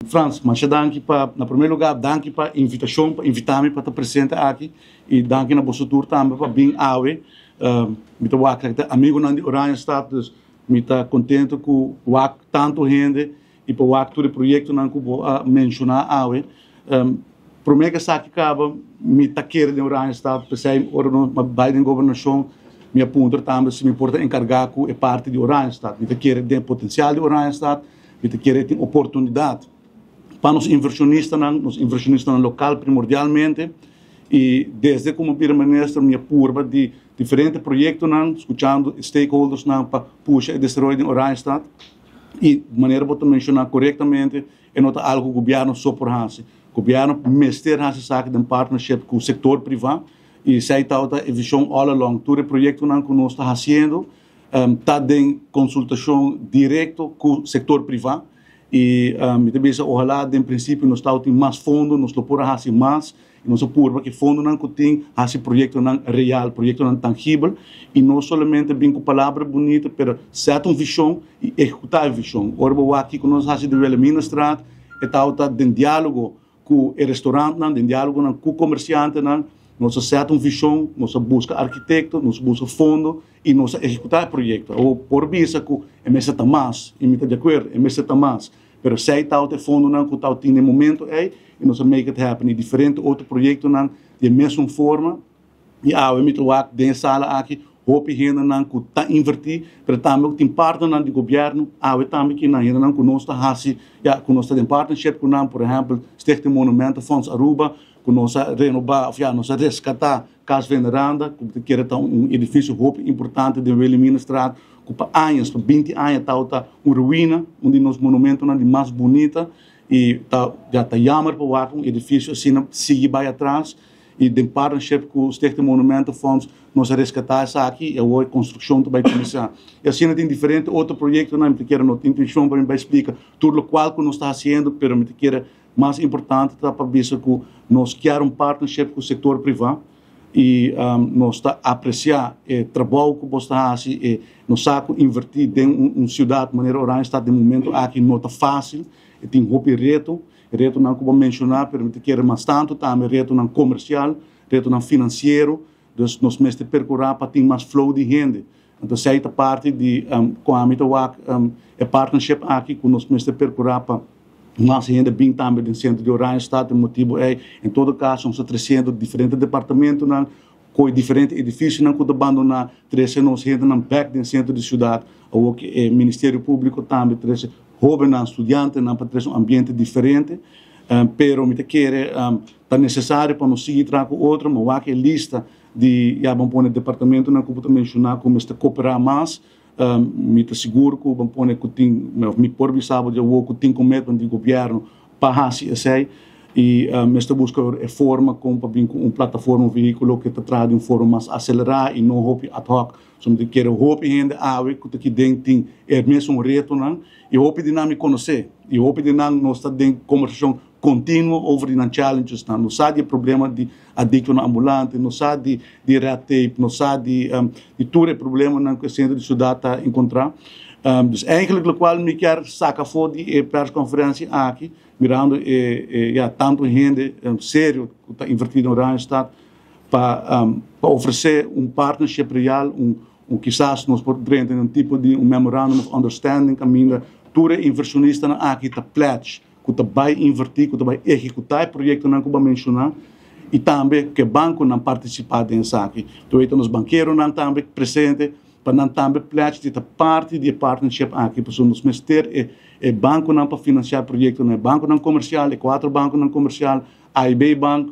Frans, masha danki pa, na promé lugá, danki pa invitashon, pa invitá mi pa ta presente aki i danki na boso tur tambe pa bin awe. Mi ta wak ta amigunan di Oranjestad, dus mi ta kontento ku wak tantu hende i pa wak tur e proyektonan ku bo a menshoná awe. Promé ku esaki kaba, mi ta kere den Oranjestad, p'esei ora nos a bai den gobernashon mi a puntra tambe si mi por ta enkargá ku e parti di Oranjestad. Mi ta kere den e potensial di Oranjestad. Mi ta kere tin oportunidat pa nos invershonistanan, nos invershonistanan lokal primordialmente. I desde ku mi a bira minister mi a purba di diferente proyektonan, skuchando e stakeholdersnan pa pusha e desaroyo den Oranjestad. I manera bo ta menshoná korektamente e no ta algu ku gobièrnu so por hasi. Gobièrnu mester hasi esaki den partnership ku sektor privá i esei tabata e vishon all along. Tur e proyektonan ku nos ta hasiendo ta den konsultashon direkto ku sektor privá i mi ta bisa ohalá den prinsipio nos tabatin mas fondo nos lo por a hasi mas i nos a purba ku e fondonan ku tin hasi proyektonan real, proyektonan tangibel i no solamente bin ku palabra bunita pero sèt un vishon i ehekutá e vishon. Ora bo wak kiko nos a hasi den Wilhelminastraat e tabata den diálogo ku e restaurantnan, den diálogonan ku komersiantenan, nos a sèt un vishon, nos a buska arkitekto, nos a buska fondo i nos a ehekutá e proyekto. Awor por bisa ku e mester ta mas, i mi ta di akuerdo, e mester ta mas, pero esei tabata e fondonan ku tabatin na e momento ei i nos a make it happen. I diferente otro proyektonan di e mesun forma. I awe mi ta wak den e sala aki hopi hendenan ku ta invertí, pero tambe ku tin partnernan di gobièrnu awe tambe kinan hendenan ku nos ta hasi ya ku nos ta den partnership ku nan, por ehèmpel Stichting Monumentenfonds Aruba ku nos a renobá òf ya nos a reskatá Cas Veneranda ku ta kere ta un edifisio hopi importante den Wilhelminastraat ku pa añas, pa binti aña tabata un ruina, un di nos monumentonan di mas bunita i ta ya ta yamer pa wak un edifisio asina sigui bai atras. I den partnership ku Stichting Monumentenfonds nos a reskatá esaki i awor e konstrukshon ta bai kuminsá. I asina tin diferente otro proyektonan, mi ta kere no tin intenshon pa mi bai splika tur lokual ku nos ta hasiendo, pero mi ta kere mas importante ta pa bisa ku nos kier un partnership ku sektor privá i nos ta apresiá e trabou ku bos ta hasi i nos sa ku invertí den un siudat manera Oranjestad den momento aki no ta fásil, e tin hopi reto. Retonan ku bo menshoná, pero mi ta kere mas tantu tambe retonan komersial, retonan finansiero. Dus nos mester perkurá pa tin mas flow di hende. Anto esei ta parti di ku ami ta wak e partnership aki ku nos mester perkurá pa mas hende bin tambe den sentro di Oranjestad. E motibu ei, en todo kaso nos ta tresiendo diferente departamentonan ku e diferente edifisionan ku ta bandoná, trese nos hendenan bèk den sentro di siudat. Awor ku e Ministerio Públiko tambe trese hóbennan, studiantenan pa trese un ambiente diferente. Pero mi ta kere ta nesesario pa nos sigui traha ku otro. Mi wak e lista di, ya ban pone departamentonan ku bo ta menshoná ku mester kooperá mas. Mi ta sigur ku ban pone ku tin, òf mi por bisa bo di awor ku tin commitment di gobièrnu pa hasi esei i mester buska e forma kon pa bin ku un plataforma, un vehíkulo ku ta traha di un forma mas aselerá i no hopi ad hoc. So mi ta kere hopi hende awe ku ta kiden tin e mesun retonan i hopi di nan mi konosé i hopi di nan nos ta den kombersashon kontinuo over di nan challengesnan. Nos sa di e problema di adiktonan ambulante, nos sa di di red tape, nos sa di di tur e problemanan ku e sentro di siudat ta enkontrá. Dus eigenlijk lokual mi kier saka afó di e perskonferensia aki, mirando e e ya tantu hende serio ku ta invertí den Oranjestad pa pa ofresé un partnership real, un un kisas nos por drenta den un tipo di un memorandum of understanding kaminda tur e invershonistanan aki ta pledge ku ta bai invertí, ku ta bai ehekutá e proyektonan ku bo a menshoná i tambe ku e bankonan partisipá den esaki. Tur e ta nos bankeronan tambe presente pa nan tambe pledge di ta parti di e partnership aki pasobra nos mester e e bankonan pa finansiá e proyektonan, e bankonan komersial, e kuater bankonan komersial, AIB Bank,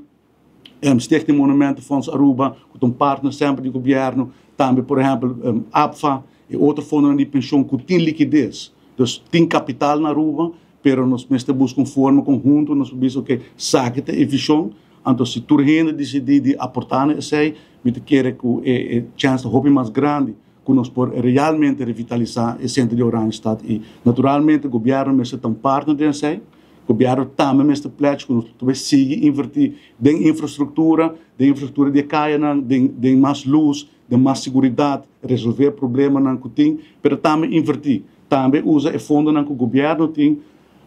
Stichting Monumentenfonds Aruba, ku ta un partner semper di gobièrnu, tambe por ehèmpel APFA i otro fondonan di penshon ku tin likides. Dus tin kapital na Aruba, pero nos mester buska un forma kon huntu nos por bisa oke esaki ta e vishon, anto si tur hende disidí di aportá na esei, mi ta kere ku e chèns ta hopi mas grandi ku nos por realmente revitalisá e sentro di Oranjestad i naturalmente gobièrnu mester ta un partner den esei. Gobièrnu tambe mester pledge ku nos ta bai sigui invertí den infrastruktura, den infrastruktura di e kayanan, den den mas lus, den mas siguridat, resolvé problemanan ku tin, pero tambe invertí. Tambe usa e fondonan ku gobièrnu tin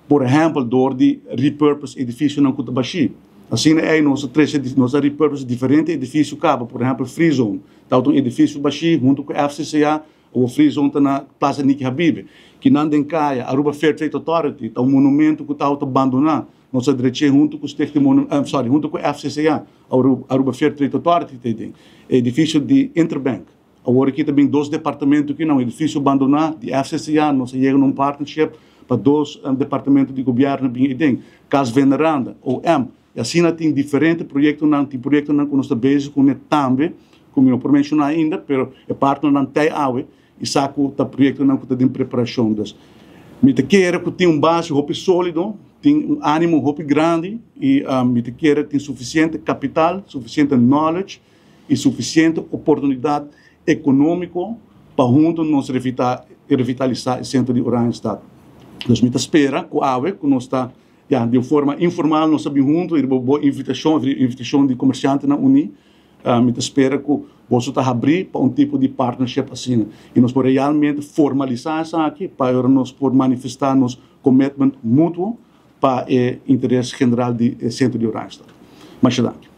Por ehèmpel, dor di repurpose edifisionan ku ta bashí. Asina ei nos a trese, nos a repurpose diferente edifisio kaba, por ehèmpel Free Zone tabata un edifisio bashí huntu ku FCCA, awor Free Zone ta na Plaza Niki Habibe. Kinan den kaya Aruba Fair Trade Authority ta un monumento ku tabata bandoná, nos a drech'é huntu ku Stichting Monu, sorry, huntu ku FCCA, Aruba Fair Trade Authority ta ei den. Edifisio di Interbank. Awor aki ta bin dos departamento aki na un edifisio bandoná di FCCA. Nos a yega na un partnership pa dos departamento di gobièrnu bin ei den. Cas Veneranda, OM. I asina tin diferente proyektonan, tin proyektonan ku nos ta bezig kuné tambe, ku mi no por menshoná ainda, pero e partnernan tei awe i sa ku ta proyektonan ku ta den preparashon. Dus, mi ta kere ku tin un base hopi sólido, tin un ánimo hopi grandi i mi ta kere tin sufisiente kapital, sufisiente knowledge, i sufisiente oportunidat ekonómiko pa huntu nos revitalisá e sentro di Oranjestad. Dus mi ta spera ku awe ku nos ta, ya, di un forma informal nos ta bin huntu i riba bo invitashon, riba invitashon di Komersiantenan Uní, mi ta spera ku boso ta habrí pa un tipo di partnership asina i nos por realmente formalisá esaki pa ora nos por manifestá nos commitment mutuo pa e interes general di e sentro di Oranjestad. Masha danki.